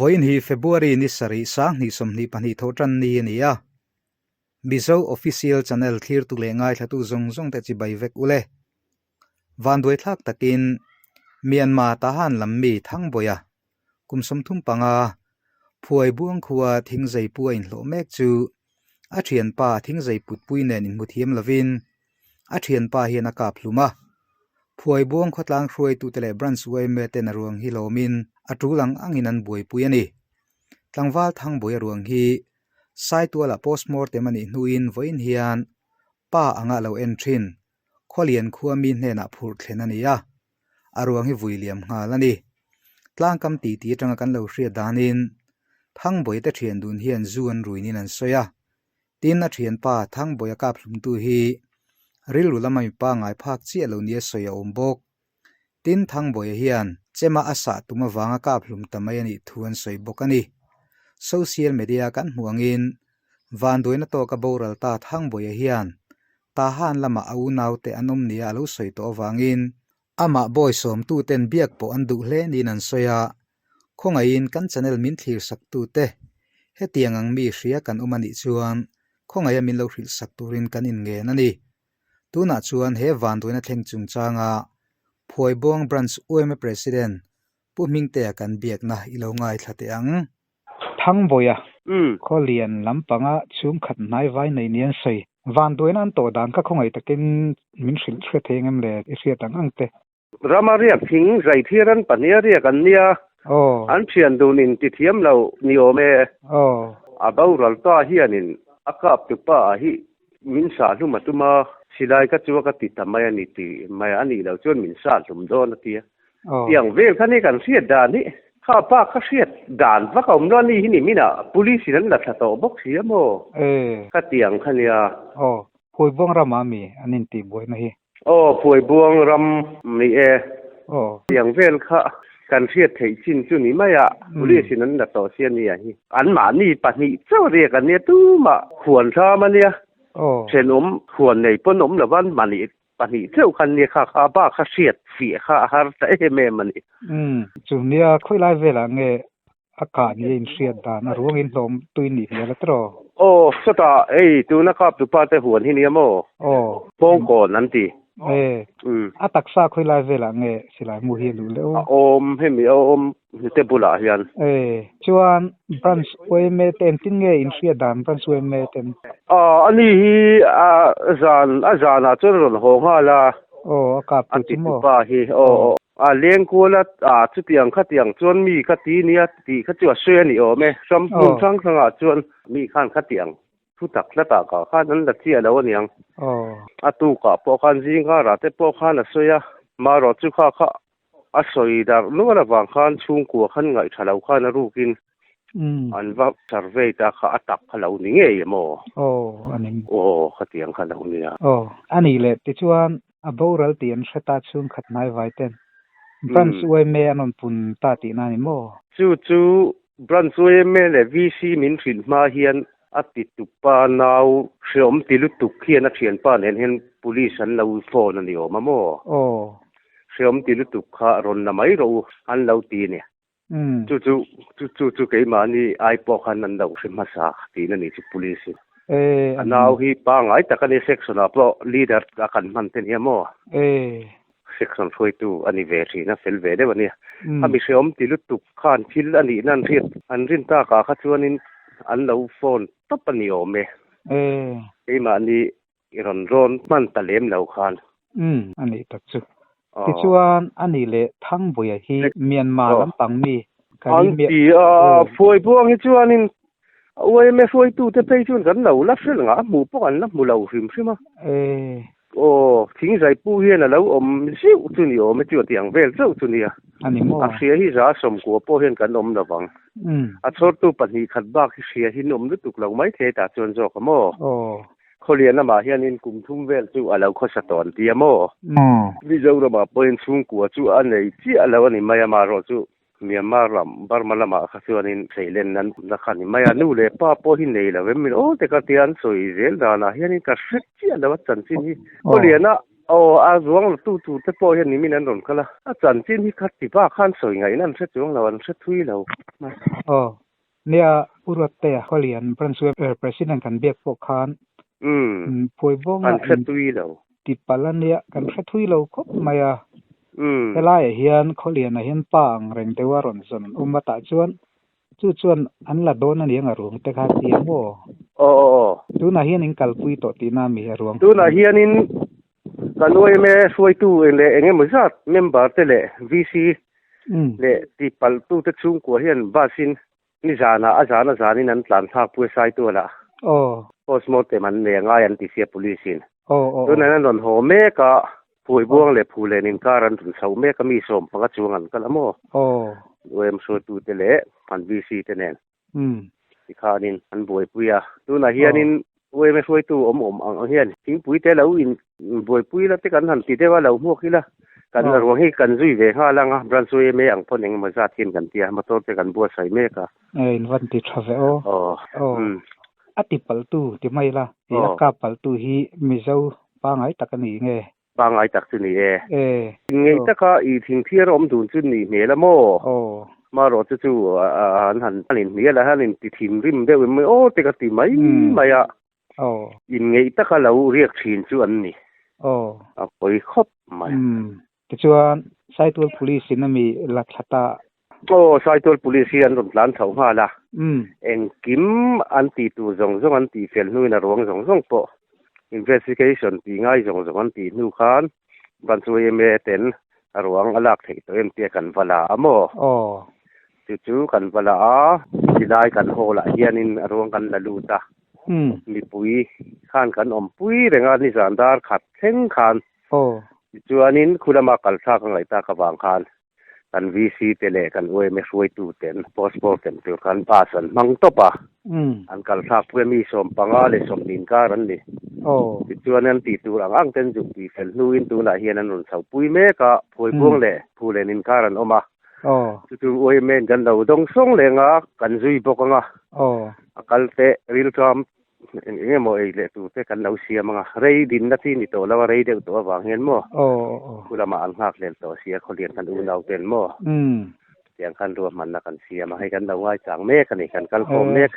Vawiin hi February ni sarih 2022 thawhtan ni a ni a. Mizo Official Channel thlirtu leh ngaithlatu zawng zawng te chibai vek ule. Vanduaithlak takin Myanmar Tahan lam mi Thangbawiha kum 35 Phuaibuang khua thingzeipu a inhlawh mek chu a thianpa thingzei putpui nen inhmu thiam lovin a thianpa hian a kap hlum a. Phuaibuang khawtlang hruaitute leh Branch yma ten a ruang hi lawmin a tul ang angin an buaipui a ni. Tlangval Thangbawiha ruang hi Saitualah postmortem a nih hnuin vawiin hian pa anga lo en thin Khawlian khua mi hnenah phurh thlen a ni a, a ruang hi vui liam nghal a ni. Tlangkam titi atanga kan lo hriat danin Thangbawiha te thian dun hian zu an ruinin an sawi a, tin a thianpa Thangbawiha kap hlumtu hi rilru lama mipa ngai phak chiah lo nia sawi a awm bawk. Tin, Thangbawiha hian chema a sah tum avanga kap hlum ta mai a nih thu an sawi bawk a ni. Social media kan hmuh angin vanduaina tawka boral ta Thangbawiha hian Tahan lamah a unaute an awm nia a lo sawi tawh avangin amah bawi sawmtuten biak pawh an duh hle niin an sawi a, khawngaihin kan channel min thlir saktute hetiang ang mi hria kan awm a nih chuan khawngaia min lo hrilh sak turin kan inngen a ni. Tunah chuan he vanduaina thleng chungchanga Phuaibuang Branch yma President Pu Hmingtea kan biakna i lo ngaithla teh ang. Thangbawiha Khawlian lampanga chhungkhat hnai vai nei ni an sawi. Vanduaina an tawh dan kha khawngaih takin min hrilh hriat thei ang em le i hriat ang ang te. Rama riak thing zai thir an pahnih a riak an nia. An thian dun in ti thiam lo ni awm e. A boral ta hianin a kap tu pa ah hi min sah hlum a tum a, silai ka chu a ka ti ta mai a ni ti mai a nih loh chuan min sah hlum dawn a ti a. Tiang vel kha ni kan hriat dan hi kha pa ka hriat dan vak a awm lo a ni hi ni minah police in an la thla tawh bawk si a maw? Ka tiang kha nia. Aw, Phuaibuang ramah mi an intihbuaina hi. Aw, Phuaibuang ram ni e. Aw. Tiang vel kha kan hriat theih chin chu ni mai a, Police in an la tawh si a nia hi. Anmahni pahnih chauh riak an nia tumah huan hram a nia. Aw. Thenawm huan nei pawn awm lova anmahni pahnih chauh kha an nia kha kha a bak kha hriat fiah kha a har ta em em a ni. Umm, chu nia khawilai velah nge A kah ni a inhriat dan a ruangin hlawm tui nih hmel a tiraw? Aw, sawtah hei tuna kap tupa te huan hi nia maw? Aw. Pawngkawn an ti. E, a taksa khawi lai velah nge silai mu hi a luh leh u? A awm, hemi a awm hnute bulah hian. E, chuan branch yma te engtin nge inhriat dan branch yma ten? Aw, ani hi a zan a zanah chuan a rawn haw nghal a. Aw, a kap tu chu maw? A ti tupa hi, aw aw. A leng kual a, ah chutiang khatiang chuan mi kha ti nia tih kha chu a sawi a ni awm e. Ram hmun hrang hrangah chuan mi khan khatiang thu tak hlatah kah khan an la chiah lo a niang. A tukah pawh khan zingkarah te pawh khan a sawi a, marawh chu kha kha a sawi darh nual avang khan chhungkua khan ngaihṭha lo khan a rukin an va survey ta kha a tak kha lo ni ngei em aw? Aw khatiang kha lo nia. Aw a nih leh tichuan A boral tih an hre ta chhungkhat hnaivai ten Branch yma an rawn pun ta tihna a ni maw? Chu chu Branch yma leh VC min hrilh hma hian a ti tupa nau hreawm ti lutuk hian a thianpa nen hian Police an lo phone a ni awm a maw? Aw. Hreawm ti lutuk kha rawn la mai rawh u an lo ti a ni. Chu chu chu chu chu keimahni ai pawh khan an lo hre hmasa tiin a ni chu police in. A nau hi pangngai tak a ni section ah pawh leader a kan hman te nia maw? Section hruaitu a ni ve thin a fel ve deuh a nia. A mi hreawm ti lutuk khan thil a nihna an hriat an rin takah kha chuanin an lo phone tawp a ni awm e. Keimahni I rawn rawn hman ta lem lo khan. Umm, a nih tak chu. Tichuan, a nih leh Thangbuia hi Myanmar lampang mi An ti a, Phuaibuang hi chuanin yma hruaitute phei chuan kan lo la hrel ngah a hmuh pawh an la hmu lo hrim hrim a. Aw, Thingzaipu hian a lo awm zeuh chu ni awm e chu a ti ang vel chauh chu nia. A ni maw? A hria hi 190 pawh hian kan awm lo vang. A chhawrtu pahnih khat bak hi hria hi an awm lutuk lo maithei tah chuan zawk a maw? Aw. Khawlian lamah hianin kum thum vel chu a lo khawsa tawh an ti a maw? Mizoramah pawhin chhungkua chu a nei chiah lo a ni mai a, marawh chu Myanmar lam, Burma lamah kha chuanin seilen an na kha a ni mai a, nu leh pa pawh hi nei lo em min aw te ka tia an sawi zel danah hianin ka hre chiah lo a chanchin hi. Khawliana Aw, a ruang la tu tur te pawh hian nimin an rawn kal a, a chanchin hi kha ti bak khan sawi ngaihna an hre chuang lo, an hre thui lo. Aw, nia Pu Ruattea Khawlian Branch Web President kan biak pawh khan Phuaibuanga an hre tui lo. Ti palh a nia, kan hre thui lo khawp mai a. Helaiah hian Khawlianah hian pa ang reng deuh a rawn zawn awm a tah chuan Chu chuan an la dawn a ni ang a ruang te kha ti ang aw. Aw aw aw. Tunah hian in kalpui tawh tihna a mi a ruang. Tunah hianin kan yma hruaitu leh eng emaw zat member te leh VC leh tipalh tute chhungkua hian bus in nizanah a zan a zanin an tlan thlak pui a Saitualah. Aw. Postmortem an nei a ngai an ti sia police in. Aw aw aw. Tunah hian an rawn haw mek a. Phuaibuang leh Phulen inkar an rawn chhoh mek a, mi 15 chuang an kal a maw? Aw. UM hruaitute leh an VC te nen tikhanin an buaipui a. Tunah hianin UM hruaitu awm awm ang hian thingpui te lo in buaipui la te kan han ti deuh a, lo hmuak ila kan ruang hi kan zui ve nghal ang a, branch UMA ang pawn engemaw zat hian kan ti a, motor te kan buatsaih mek a. E, in van ti tha ve aw. Aw. Aw. A ti paltu ti mai la, i a kap paltu hi Mizo Pangai tak a ni nge? Pangai tak chu ni e. E. Ngei taka i thingthiar awm dun chu ni hmel a maw? Aw. Marawh chu chu an han an inhnial a, an inti thinrim deuh em aw te ka ti mai mai a. Aw. Inngei taka lo riak thin chu an ni. Aw. A pawi khawp mai. Umm. Tichuan, Saitual Police in a mi la thla ta. Aw, Saitual Police hi an rawn tlan chho nghal a. Engkim an tih tur zawng zawng an tih fel hnuin a ruang zawng zawng pawh investigation tih ngai zawng zawng an tih hnu khan Branch yma ten a ruang a lak theih tawh em tia kan va la a maw? Aw. Chu chu kan va la a, tilai kan hall ah hianin a ruang kan la lut a. Mipui khan kan awmpui reng a, nizan dar khat thleng khan Aw. Tichuanin khu lama kal thlak a ngaih tak avang khan kan VC te leh kan yma hruaitu ten postmortem tur khan bus an hmang tawp a, an kal thlak pui a mi 15 leh 20 inkar an ni. Aw. Tichuan an tih tur ang ang ten zuk tih fel hnuin tunah hian an rawn chho pui mek a, Phuaibuang leh Phulen inkar an awm a. Aw. Chu chu yma in kan lo dawng sawng leng a, kan zui bawk ang a. Aw. A kal teh rilṭam Eng eng emaw ei leh tur te kan lo siam ang a, rei dinna chi ni tawh lo a, rei deuh tawh avang hian maw khu lamah an nghak hlel tawh sia, khawlian kan unau ten maw tiang khan ruahmanna kan siam a, hei kan lo ngaichang mek a ni, kan kal khawm mek.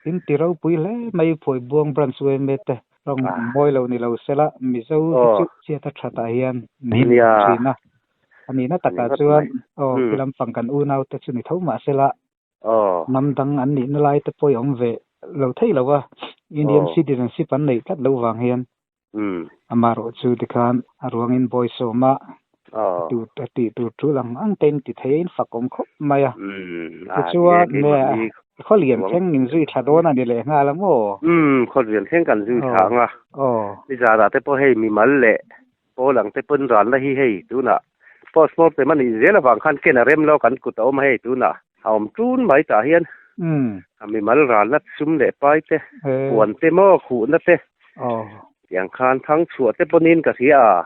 In ti ropui hle mai Phuaibuang branch yma te rawng mawi lo ni lo sela Mizo hi chu chhiat a that ah hian min thin a, a nihna takah chuan aw khi lampang kan unau te chu ni tho mah sela Hnam dang an nihna lai te pawh i awm ve lo thei lo a, Indian citizenship an neih tlat lo vang hian amaherawh chu tikhan a ruangin bawisawma a tih tur tul ang ang te in ti thei a, in fak awm khawp mai a. Tichuan nge khawlian thleng in zui thla dawn a ni leh nghal a maw? Umm, khawlian thleng kan zui thla ang a. Nizanah te pawh hei mimal leh Pawl ang te pawn ralna hi hei tunah postmortem a nih zel avang khan ken a rem lo kan kut a awm a hei tunah a awm tun mai tah hian a mimal ralna sum leh pai te puan te maw khuhna te tiang khan thang chhuah te pawnin ka hria a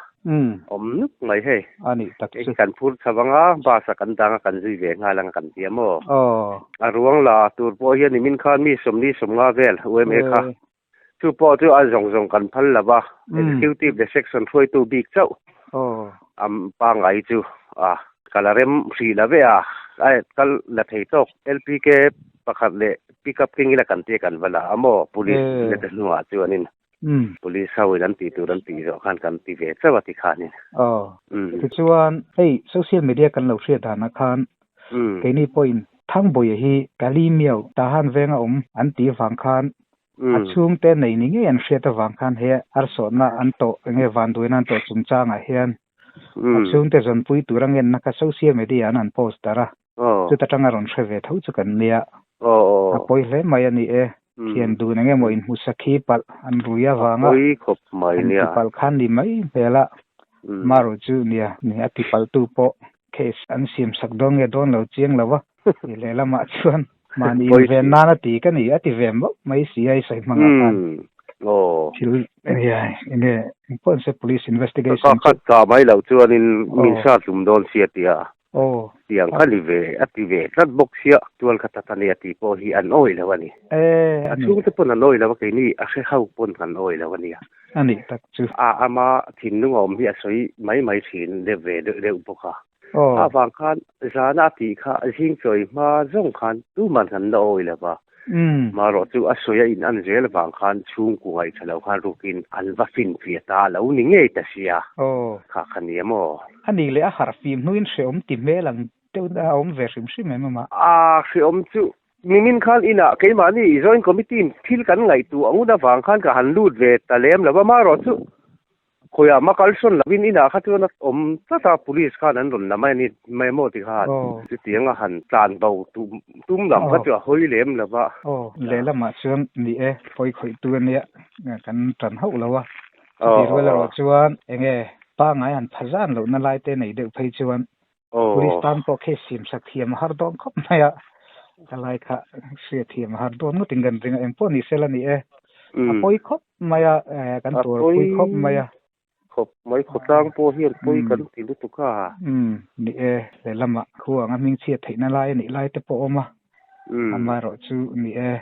awm nuk mai hei hei kan phur chho ang a bus a kan dang a kan zui ve nghal ang a kan tia maw a ruang la tur pawh hian nimin khan mi 45 vel UMA kha Chu pawh chu a zawng zawng kan phal lo va, Executive leh Section hruaitu bik chauh a pangngai chu a kal a rem hrih lo ve a, a kal la thei tawk. LPK pakhat leh pickup keng ila kan tia kan va la a maw? Police le te hnuah chuanin Police ho in an tih tur an tih zawh khan kan ti ve chauh a ti khanin. Aw, tichuan hei social media kan lo hriat danah khan keini pawhin Thangbawiha hi Kalimiau Tahan venga awm an tih vang khan A chhungte nei ni ngei an hriat avang khan he harsawtna an tawh enge vanduaina an tawh chungchangah hian a chhungte zawnpui tur a ngenna kha social media an han post darh a, chuta tanga rawn hre ve tho chu kan nia. A pawi hle mai a ni e. Thian dun enge maw inhmusa khi palh an rui avanga an ti palh khan ni mai hmel a, marawh chu nia a ti palhtu pawh case an siam sak dawn nge dawn lo chiang lo a, ti lehlamah chuan mahni inven nan a ti ka ni a ti ve mauh mai si a i sawi hmangah khan thil enge eng pawh an se police investigation chu. Ka khat ta mai loh chuanin min hriat hlum dawn si a ti a. Aw. Tiang kha ni ve a ti ve tlat bawk sia, tual kha tak a ni a tih pawh hi an awih lo a ni. E A chhungte pawn an awih lo a, keini a hre ho pawn kan awih lo a nia. A nih tak chu. A ama thinlung a awm hi a sawi mai mai thin deuh ve deuh deuh bawk a. A vang khan zana a tih kha zing chawi hma zawng khan tuman kan la awih lo va. Marawh chu a sawi a in an zel vang khan chhungkua ngaihṭha lo khan rukin an va finfiah ta a lo ni ngei ta sia. Kha kha nia maw? A nih leh a harh fim hnuin hrehawm ti hmel ang deuh a awm ve hrim hrim em amah? A hrehawm chu nimin khan inah keimahni Joint Committee-in thil kan ngaihtuah ngut avang khan ka han lut ve ta lem lo va, marawh chu Khawiah mah kalsawn lovin inah kha chuan a awm tlat a, police khan an rawn la mai a ni mai maw ti khan chutiang a han tlan bo tum lam kha chu a hawi lem lo va. Aw, lehlamah chuan ni e, pawi khawih tu ania kan tan hauh lo a, chutih rual erawh chuan enge pangngai han pha zan lohna lai te nei deuh phei chuan police tan pawh case siam sak thiam a har dawn khawp mai a, ka lai kha hriat thiam a har dawn ngawtin kan ring a, engpawh ni sela ni e, a pawi khawp mai a, kan A tur pui khawp mai a. Khawp mai, khawtlang pawh hian pawi kan ti lutuk a. Umm, ni e, lehlamah khu anga hmingchhiat theihna lai a nih lai te pawh a awm a, amaherawh chu ni e,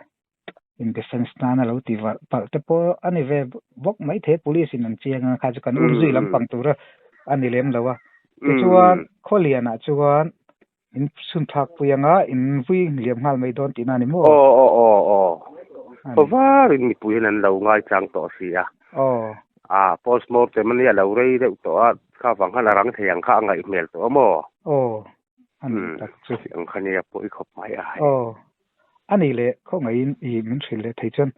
in defense nana lo ti valh palh te pawh a ni ve bawk mai thei a, police in an chiang a, kha chu kan um zui lampang tura a ni lem lo a. Tichuan, Khawlianah chuan In chhun thlak pui anga in vui liam nghal mai dawn tihna a ni maw? Aw aw aw aw. Khaw varin mipui hian an lo ngaichang tawh si a. Aw. A postmortem a nia lo rei deuh tawh a, kha vang khan a rang thei ang kha a ngaih hmel tawh a maw? Aw. A nih tak chu. Ang kha nia pawi khawp mai a hai. Aw. A nih leh khawngaihin i min hrilh leh thei chuan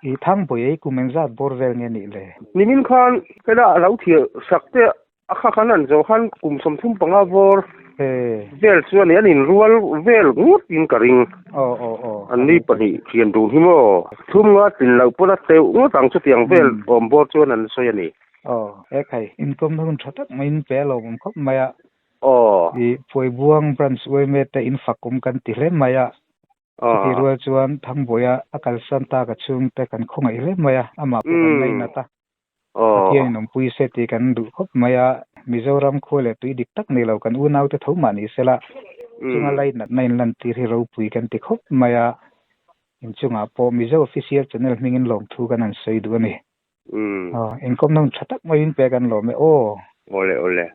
i Thangbawi ei kum engzat bawr vel nge nih le? Nimin khan hela a lo thiah sak te A kha khan an zawh khan kum 35 vawr vel chuan an inrual vel ngawt in ka ring. An ni pahnih thian dun hi maw? Thum nga tlin loh pawn a teuh ngawt ang chutiang vel awm bawr chuan an sawi a ni. Aw, he khai inkawm na hun tha tak mai in pe a lawmawm khawp mai a. I Phuaibuang Branch yma te in fakawm kan ti hle mai a. Chutih rual chuan Thangbawiha a kalsan tak a chhungte kan khawngaih hle mai a, amah pawh kan ngainat a. Pathian in awmpui se tih kan duh khawp mai a, Mizoram khua leh tui dik tak nei lo kan unaute tho mah ni sela, chunga lainatna in lantir hi ropui kan ti khawp mai a, inchungah pawh Mizo Official Channel hmingin lawmthu kan han sawi duh a ni. Aw, inkawmna hun tha tak maiin pe kan lawm e aw. Awle awle.